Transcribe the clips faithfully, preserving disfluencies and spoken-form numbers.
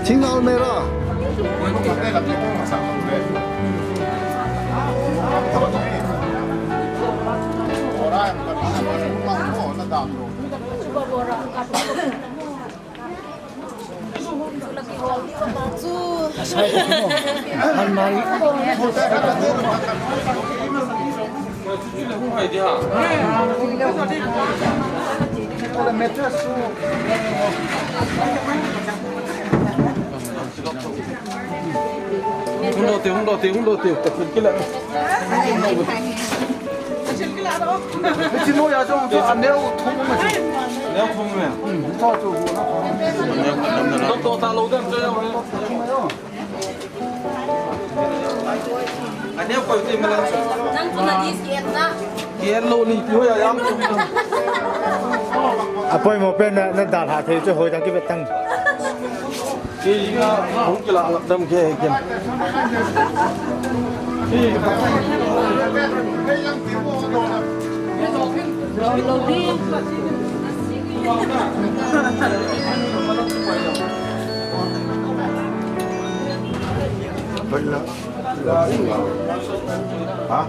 Thing almera. Hung lo ti, hung lo ti, hung lo ti, ka thil kila. Ka thil kila lo. Ka thil lo ya jong chu a neu thum ma chu. Neu thum me. Hmm, to chu hu na. Neu thum na. To, to ta lo dem chu ya. A neu koi ti ma la. Nang chu na di siat na. Kian lo ni ti ho ya yam. A poimaw pen na, na dal ha thei chu hoi dang ki bet tang. Kei nga hung kila ngap dam ke ken. Ha?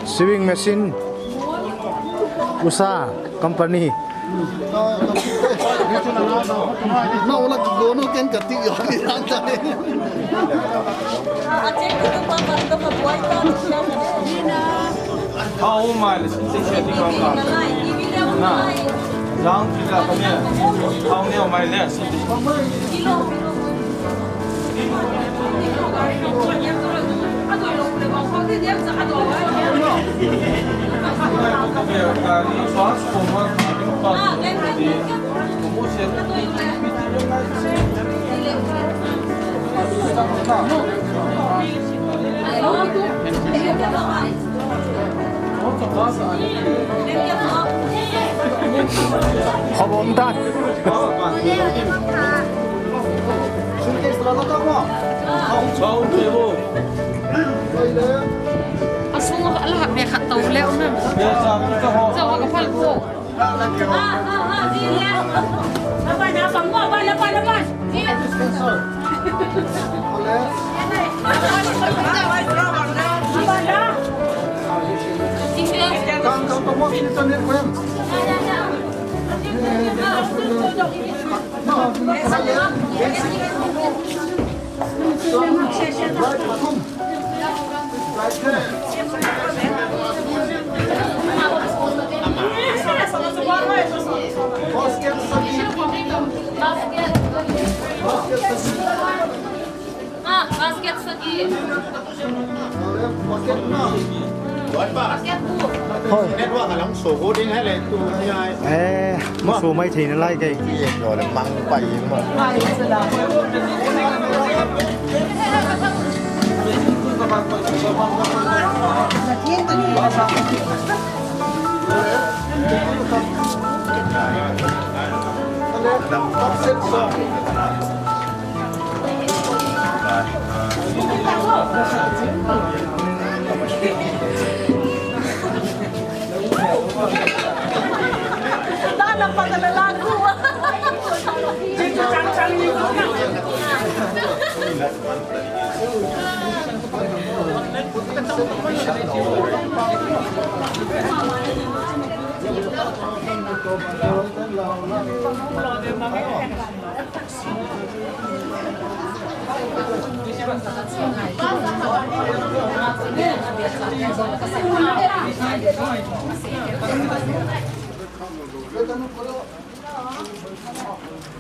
Sewing machine, Usha company. Na ula ki gono ken ka ti yo ni ang tai. Hau mai le sin te sia ti kau ka. Na. Jang ti la ka ne. Hau ne mai le sin te. Khawm um ta. A sung a la hak ne khat to le um em. Zo ka phal ko. Hoi. Eh, ma su mai theina lai kei.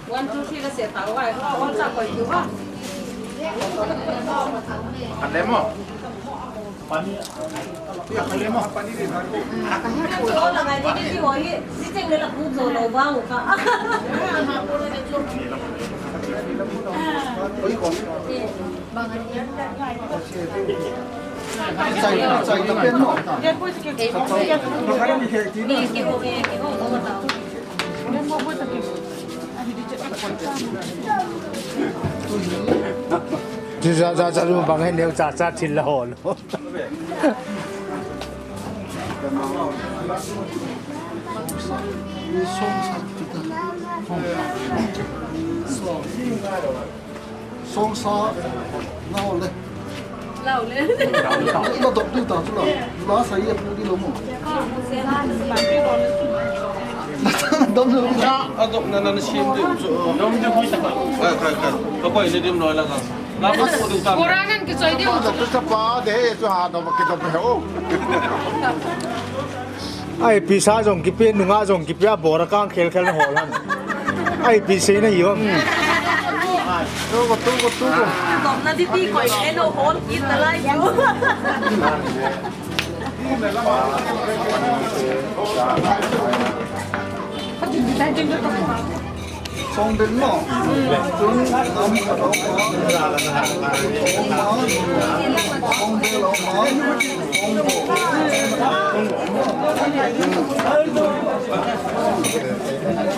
One, two, three la se ta, wai, wai, wai, sa koi tu ha. Kan le mo. Pani. Pani le mo. Pani le mo. Lo la ngai ni ni ho hi, si cheng le la ku zo lo ba u ka. Oi ko. Chai, chai ta pen mo. Ni ki ho, ni ki ho, mo ta. Chu za, za, za lu bang he neu cha cha thil la hol. Sawngsa na hol le. Lau le. La dok di ta chu la. La sa ye pu di lo mo. Dom lo. A dok na na siam di chu. Dom di hoi ta ka. Ka, ka, ka. Ka koi ni dim lo la ka. La ka pu di ta. Koranan ki choi di. Dok ta pa de he chu ha dom ki dom he o. Ai, pisa zong kipe, nunga zong kipe, a bawr a kang khel khel na hawl han. Ai, pisa na hi om. Tu ko, tu ko, tu ko. Dom na di di koi, e no hol kit na lai yu. Sawng den maw? Chun dam khat a um a, sawng bel a um a, sawng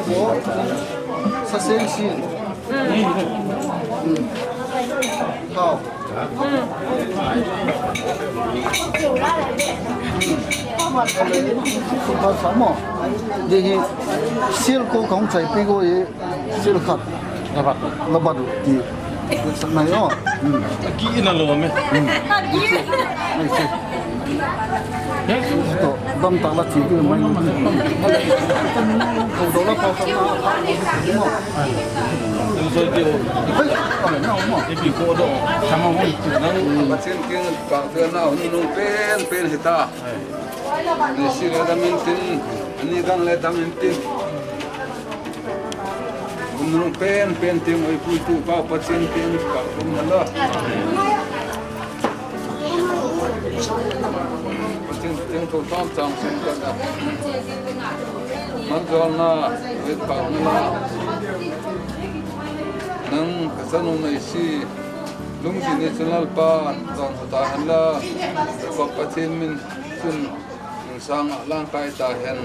bo. Sa seng sin. Thau. Thau sa maw. Di hi sil ko ka hung chai pi ko i. Sil khat. Labat. Labat ti. Sak nai o. Ki ina lo me. Ai, ki. To, dam tak la chi ki mai. Ko do la pa ka. Ai, ai, na mo. Ki ko do. Sama mo. Nang. Pathian kiang pâk te na hun nung pen pen hi ta. Ni si le dam intin, ni dang le dam intin. Hun nung pen pen tin, ei puitu pa Pathian kiang pâk tum na la. Pathian kiang tho tam chang sen ka na. Man jol na, ei pâk na la. Nang ka chanu nei si. Lungzin ni chun Lalpa, dawn hawh ta hen la, Jakob Pathian min chun insang ah lang kai ta hen.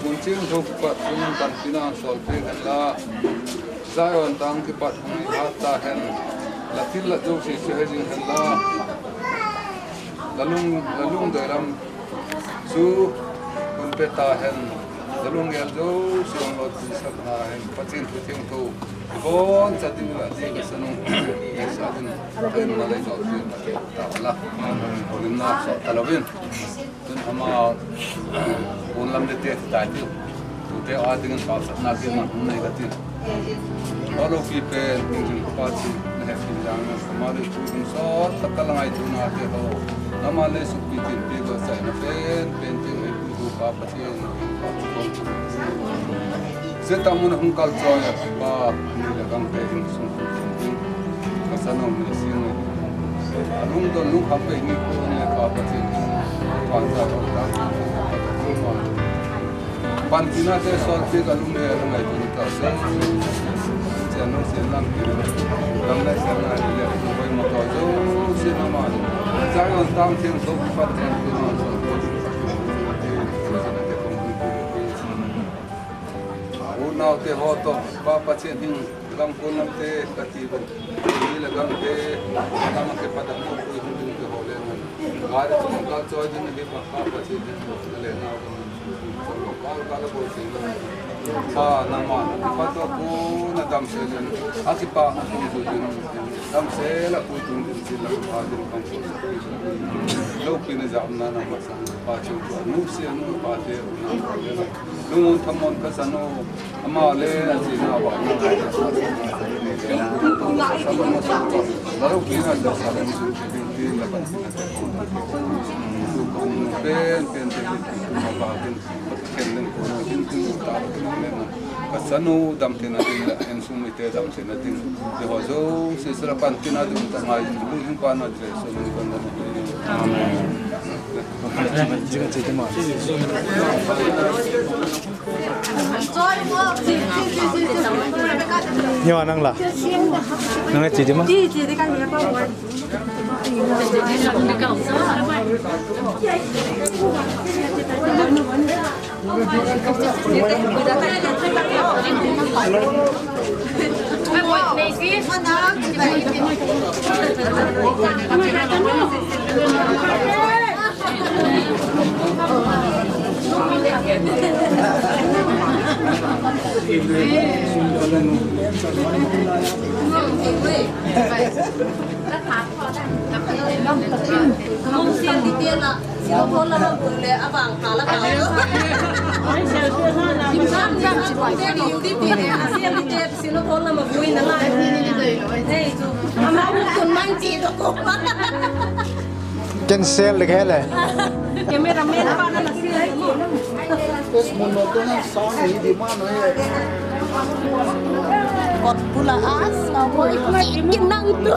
Mun chiang tho kipat chun panpina sawlpiak hen la, Zion tâng kipat hung hat ta hen. La thillat zosia chu he zing hen la, la lung, la lungdoi lam chu hun pe ta hen. La lunggel zosia hun lawt sak ta hen. Pathian thu thiangtho i bawn chat ding la di ka sa nung, sa ding, ka in ma lei zo ti ta la. Lim na sa ta lo in. Tun ama, un lam le te ti tai ti. Tute a dingin pauchapna kiman hun nei ka ti. Palo pi pen, ding ding pa ti, na he pi dang na, ama le tu ding sawt tak ka la ngaituanate haw. Ama le sukpi tin pi ka chaina pen, pen ti ei pu tu pa Pathian, pa tu. Zia tak mun hung kal chawi a pa, ni le gam te hing sung hung sung ding. Ka sa nung ni sing ni. A lungdon lungkham pe ni ko ni pa Pathian. Pan sa ko ta. Panpinate sawlpiak a lung le a ngai tun ta se. Sian nung sian lam ki. Lam le sian ngai le tu hoi ma to zo. Sian ama. Zion tâng thiangtho kipat panpina sawlpiak. Unaute haw tawh, Pa Pathian hing, gam kuan lamte ka ti ven. Ni le gamte, gam ah kipat a hung pui hung dingte haw le ngan. Gari chu kal chawi ding ahi pa, Pa Pathian hing, na le nau gam. Kal kal a bawl thei lo. Pa nangma, kipat tawh kuan a damsel in, a kipak a pui tu ding, damsel a pui tu ding, thil lam pa ding kan pui. Lopina jam na nangma. Pa chu nu sia nu pa te u na le. Lungmuan thamuan ka sa nu. Ama le a chi na ba na. La lo ki na sa sa le chu ti ti la ba. Pen pen te ti ma ba kin. Ken len ko na tin tin ta le. Ka sa nu dam tin a tin la en sung mi te dam tin a tin. Te ho zo se sala pan tin a dum ta ngai lu hing pa na Jesu min kon na. Amen. Ni wa nang la. Nang a chi di ma. Mong siang ti te la, silo phone la ma bu le, a bang pha la ka. Sim sam jam chi bai. Ti ti le, a siang ti te, silo phone la ma bu in la. Nei chu. Ama kun man chi to ko. Cancel le hele. Camera man pa na la si le. Yes, mun no to na sa ni di ma no ye. Kot pula as, a boy, kin nang tu.